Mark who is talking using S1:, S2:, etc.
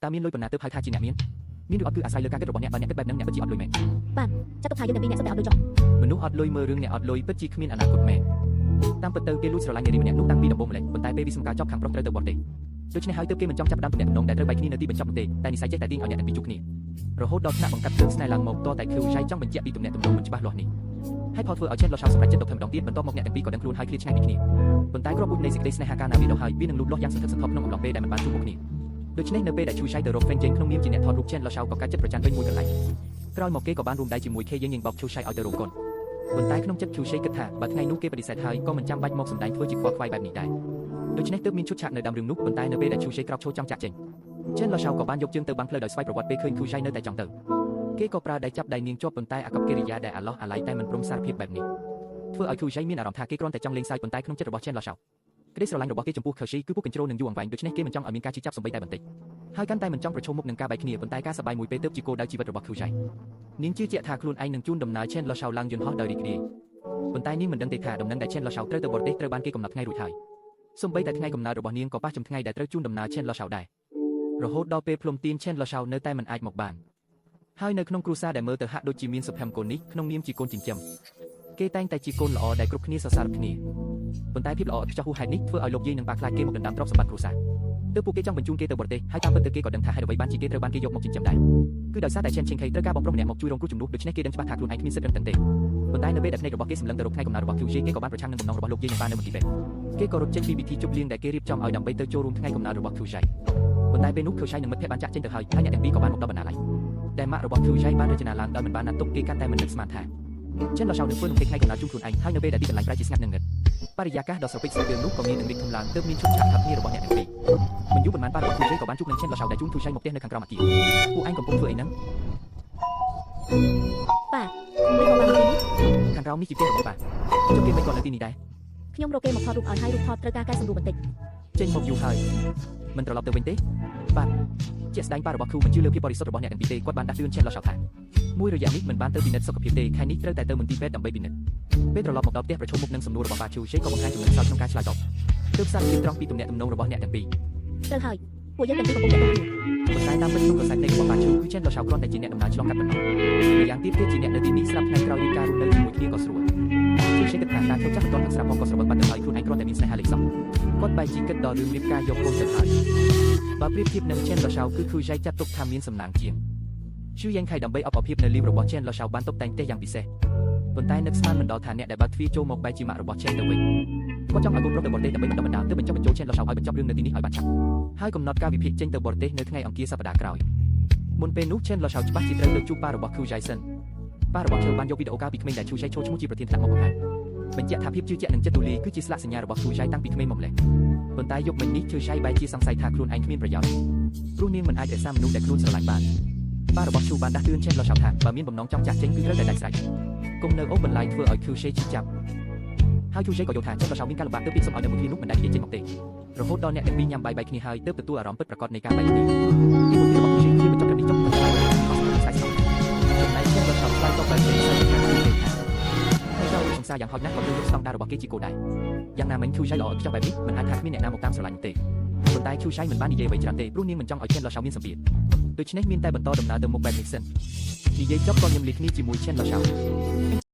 S1: តើមានលុយប៉ុណ្ណាទើបហៅថាជាអ្នកមានមានឬអត់គឺអាស្រ័យលើការគិតរបស់អ្នកបើអ្នកគិតបែបហ្នឹងអ្នកពិតជាអត់លុយមែន
S2: បានចាត់ទុកថាយើងទាំងពីរអ្នកសុទ្ធតែអត់លុយចុះ
S1: មនុស្សអត់លុយមើលរឿងអ្នកអត់លុយពិតជាគ្មានអនាគតមែនតាមពិតទៅគេលួចស្រឡាញ់នារីម្នាក់នោះតាំងពីដំបូងម្ល៉េះប៉ុន្តែពេលវិស្មកាចប់ខាងប្រុសត្រូវទៅបរទេសដូច្នេះហើយទើបគេមិនចង់ចាប់ផ្ដើមទំនាក់ទំនងដែលត្រូវបែកគ្នានៅទីបញ្ចប់នោះទេតែនិស័យចេះតែទាញឲ្យអ្នកទាំងពីរជួបគ្នារហូតដល់ថ្នាក់បង្កាត់ភ្លើងស្នេហ៍ឡើងមកតតែខៀវយ៉ៃចង់បញ្ជាក់ពីទំនាក់ទំនងមិនច្បាស់លាស់នេះហើយផលធ្វើឲ្យឆេនលឆៅសម្រេចចិត្តដកថយម្ដងទៀតបន្ទាប់មកអ្នកទាំងពីរក៏ដឹងខ្លួនហើយឃ្លាតឆ្ងាយពីគ្នាប៉ុន្តែគ្រាប់ពូជនៃសេចក្តីស្នេហាកាលណាវាដុះហើយវានឹងលូតលាស់យ៉ាងសន្ធឹកសន្ធាប់ក្នុងអំឡុងពេលដែលមិនបានជួបមុខគ្នាដូច្នេះនៅពេលដែលឈូឆៃទៅរកហ្វេងជេងក្នុងនាមជាអ្នកថតរូបឆេនលឆៅក៏កាត់ចិត្តប្រច័នវិញមួយកន្លែងក្រោយមកគេក៏បានរួមដៃជាមួយខេយេងយេងបោកឈូឆៃឲ្យទៅរោងកុនប៉ុន្តែក្នុងចិត្តឈូឆៃគិតថាបើថ្ងៃនោះគេបដិសេធហើយក៏មិនចាំបាច់មកសម្ដែងធ្វើជាខ្វល់ខ្វាយបែបនេះដែរដូច្នេះទើបមានឈុតឆាកនៅដើមរឿងនោះប៉ុន្តែនៅពេលដែលឈូឆៃក្រោកឈរចង់ចាក់ចេញឆេនលឆៅក៏បានយកជើងទៅបាំងផ្លូវដោយស្វ័យប្រវត្តិពេលឃើញខូឆៃនៅតែចង់ទៅគេក៏ប្រើដៃចាប់ដៃនាងជាប់ប៉ុន្តែអាកប្បកិរិយាដែលអាឡោះអាល័យតែមិនព្រមសារភាពបែបនេះធ្វើឲ្យខូឆៃមានអារម្មណ៍ថាគេគ្រាន់តែចង់លេងសើចប៉ុន្តែក្នុងចិត្តរបស់ឆេនលឆៅក្តីស្រឡាញ់របស់គេចំពោះខូឆៃគឺពុះកញ្ជ្រោលនឹងយូរអង្វែងដូច្នេះគេមិនចង់ឲ្យមានការឈឺចាប់សំបីតែបន្តិចហើយកាន់តែមិនចង់ប្រឈមមុខនឹងការបែកគ្នាប៉ុន្តែការសប្បាយមួយពេលទើបជាគោលដៅជីវិតរបស់ខូឆៃនាងជឿជាក់ថាខ្លួនឯងនឹងជូនដំណើរឆេនលឆៅឡើងយន្តហោះដោយរីករាយប៉ុន្តែនាងមិនដឹងទេថាដំណឹងដែលឆេនលឆៅត្រូវទៅបរទេសត្រូវបានគេកំណត់ថ្ងៃរួចហើយសូម្បីតែថ្ងៃកំណើតរបស់នាងក៏ប៉ះចំថ្ងៃដែលត្រូវជូនដំណើរឆេនលឆៅដែររហូតដល់ពេលភ្លុំទៀនឆេនលឆៅនៅតែមិនអាចមកបានហើយនៅក្នុងគ្រួសារដែលមើលទៅហាក់ដូចជាមានសុភមង្គលនេះក្នុងនាមជាកូនចិញ្ចឹមគេតែងតែជាកូនល្អដែលគ្រប់គ្នាសរសើរគ្នាប៉ុន្តែភាពល្អឥតខ្ចោះហួសហេតុនេះធ្វើឲ្យលោកយាយនិងប៉ាខ្លាចគេមកដណ្ដើមទ្រព្យសម្បត្តិគ្រួសារទើបពួកគេចង់បញ្ជូនគេទៅបរទេសហើយតាមពិតទៅគេក៏ដឹងថាហេតុអ្វីបានជាគេត្រូវបានគេយកមកចិញ្ចឹមដែរគឺដោយសារតែឆេនឆេងខេត្រូវការបងប្រុសម្នាក់មកជួយរងគ្រោះជំនួសដូច្នេះគេដឹងច្បាស់ថាខ្លួនឯងគ្មានសិទ្ធិរឹងតឹងទេប៉ុន្តែនៅពេលដែលភ្នែករបស់គេសម្លឹងទៅរកថ្ងៃកំណើតរបស់ QJ គេក៏បានប្រឆាំងនឹងបំណងរបស់លោកយាយនិងប៉ានៅមន្ទីរពេទ្យគេក៏រត់ចេញពីពិធីជប់លៀងដែលគេរៀបចំឲ្យដើម្បីទៅចូលរួមថ្ងៃកំណើតរបស់ QJ ប៉ុន្តែពេលនោះ QJ និងមិត្តភ័ក្តិបានចាក់ចេញទៅហើយហើយអ្នកទាំងពីរក៏បានមកដល់បណ្ណាល័យដែលម៉ាក់របស់ QJ បានរចនាឡើងដោយមិនបានណាត់ទុកគេកាន់តែមិននឹកស្មានថាចិនលឆៅនឹងធ្វើនំខេកថ្ងៃកំណើតជូនខ្លួនឯងហើយនៅពេលដែលទីកន្លែងប្រែជាស្ងាត់នឹងងឹតបរិយាកាសដ៏ស្រពេចស្រពេលនោះក៏មាននឹងរីកធំឡើងទើបមានឈុតឆាកថាគ្នារបស់អ្នកទាំងពីរមិនយូរប៉ុន្មានប៉ារបស់ QJ ក៏បានជួបនឹងចិនលឆៅដែលជូន QJ មកផ្ទះនៅខាងក្រោមអគារពួកឯងកំពុងធ្វើអីហ្នឹង
S2: ប៉ាមិនក៏បានទីនេះ
S1: ខាងក្រោមនេះជាផ្ទះរបស់ប៉ាចុះគេមិនក៏នៅទីនេះដែរ
S2: ខ្ញុំរកគេមកថតរូបឲ្យហើយរូបថតត្រូវការកែសម្រួលបន្តិច
S1: ចេញមកយូរហើយមិនត្រឡប់ទៅវិញទេបាទជាក់ស្ដែងប៉ារបស់គ្រូមិនជឿលើភាពបរិសុទ្ធរបស់អ្នកទាំងពីរទេគាត់បានដាស់តឿនឆេនលឆៅថាមួយរយៈនេះមិនបានទៅពិនិត្យសុខភាពទេខែនេះត្រូវតែទៅមន្ទីរពេទ្យដើម្បីពិនិត្យពេលត្រឡប់មកដល់ផ្ទះប្រឈមមុខនឹងសំណួររបស់ប៉ាឈូជេក៏បង្ហាញចំណុចខ្សោយក្នុងការឆ្លើយតបទើបសារភាពត្រង់ពីទំនាក់ទំនងរបស់អ្នកទាំងពីរ
S2: ត្រូវហើយពួកយើងទាំងពីរកំពុងតាក់ទងគ្នា
S1: ប៉ុន្តែតាមពិតក្នុងក្រសែភ្នែករបស់ប៉ាឈូគឺឆេនលឆៅគ្រាន់តែជាអ្នកដំណើរឆ្លងកាត់ប៉ុណ្ណោះម្យ៉ាងទៀតគេជាអ្នកនៅទីនេះស្រាប់ថ្ងៃក្រោយរៀបការរស់នៅជាមួយគ្នាក៏ស្រួលឈូជេគិតថាតាធ្វើចាស់មិនទាន់ផឹកស្រាប់ផងក៏ស្រវឹងបាត់ទៅហើយខ្លួនឯងគ្រាន់តែមានស្នេហាលេខសោះគាត់បែរជាគិតដល់រឿងរៀបការយកកូនទៅហើយបើប្រៀបធៀបនឹងឆេនលឆៅគឺខូយ៉ៃចាត់ទុកថាមានសំណាងជាងឈូយ៉ាងខៃដើម្បីអបអរភាពនៅលីវរបស់ឆេនលឆៅបានតុបតែងផ្ទះយ៉ាងពិសេសប៉ុន្តែនឹកស្មានមិនដល់ថាអ្នកដែលបើកទ្វារចូលមកបែរជាម៉ាក់របស់ឆេនទៅវិញគាត់ចង់ឲ្យកូនប្រុសទៅបរទេសដើម្បីបណ្ដុះបណ្ដាលទើបបញ្ចុះបញ្ចូលឆេនលឆៅឲ្យបញ្ចប់រឿងនៅទីនេះឲ្យបានឆាប់ហើយកំណត់ការវិភាគចេញទៅបរទេសនៅថ្ងៃអង្គារសប្តាហ៍ក្រោយមុនពេលនោះឆេនលឆៅច្បាស់ជាត្រូវទៅជួបប៉ារបស់ខូយ៉ៃសិនប៉ារបស់ឈូបានយកវីដេអូកាលពីក្មេងដែលឈូយ៉ៃចូលឈ្មោះជាប្រធានថ្នាក់មកបង្ហាញបញ្ជាក់ថាភាពជឿជាក់និងចិត្តទូលាយគឺជាស្លាកសញ្ញារបស់ឈូយ៉ៃតាំងពីក្មេងមកម្ល៉េះប៉ុន្តែយប់មិញនេះឈូយ៉ៃបែរជាសង្ស័យថាខ្លួនឯងគ្មានប្រយោជន៍ព្រោះនាងមិនអាចរក្សាមនុស្សដែលខ្លួនស្រឡាញ់បានប៉ារបស់ឈូបានដាស់តឿនឆេនលឆៅថាបើមានបំណងចង់ចាក់ចេញគឺត្រូវតែដាច់ស្រេចគុំនៅអូសបន្លាយធ្វើឲ្យខូយ៉ៃឈឺចាប់ហើយឈូយ៉ៃក៏យល់ថាឆេនលឆៅមានការលំបាកទើបពាក្យសុំឲ្យនៅមួយគ្រានោះមិនដែលនិយាយចេញមកទេរហូតដល់អ្នកទាំងពីរញ៉ាំបាយបែកគ្នាហើយទើបទទួលអារម្មណ៍ពិតប្រាកដនៃការបែកគ្នាទីមួយរបស់ខូយ៉ៃជាបញ្ចប់ត្រឹមនេះចុះអស់ស្ចំណែកឆេនលឆៅឆ្លើយតបបែបនេះសាច់ថាគឺថាហើយចោលសង្សារយ៉ាងហោចណាស់ក៏ត្រូវយកស្តង់ដាររបស់គេជាគោលដែរយ៉ាងណាមិញឈូយ៉ៃល្អឥតខ្ចោះបែបនេះមិនអាចថាគ្មានអ្នកណាមកតាមស្រឡាញ់ទេប៉ុន្តែឈូយ៉ៃមិនបាននិយាយអ្វីច្រើនទេព្រោះនាងមិនចង់ឲ្យឆេនលឆៅមានសម្ពាធដូច្នេះមានតែបន្តដំណើរទៅមុខបែបនេះសិននិយាយចប់ក៏ញឹមលាគ្នាជាមួយឆេនលឆៅ។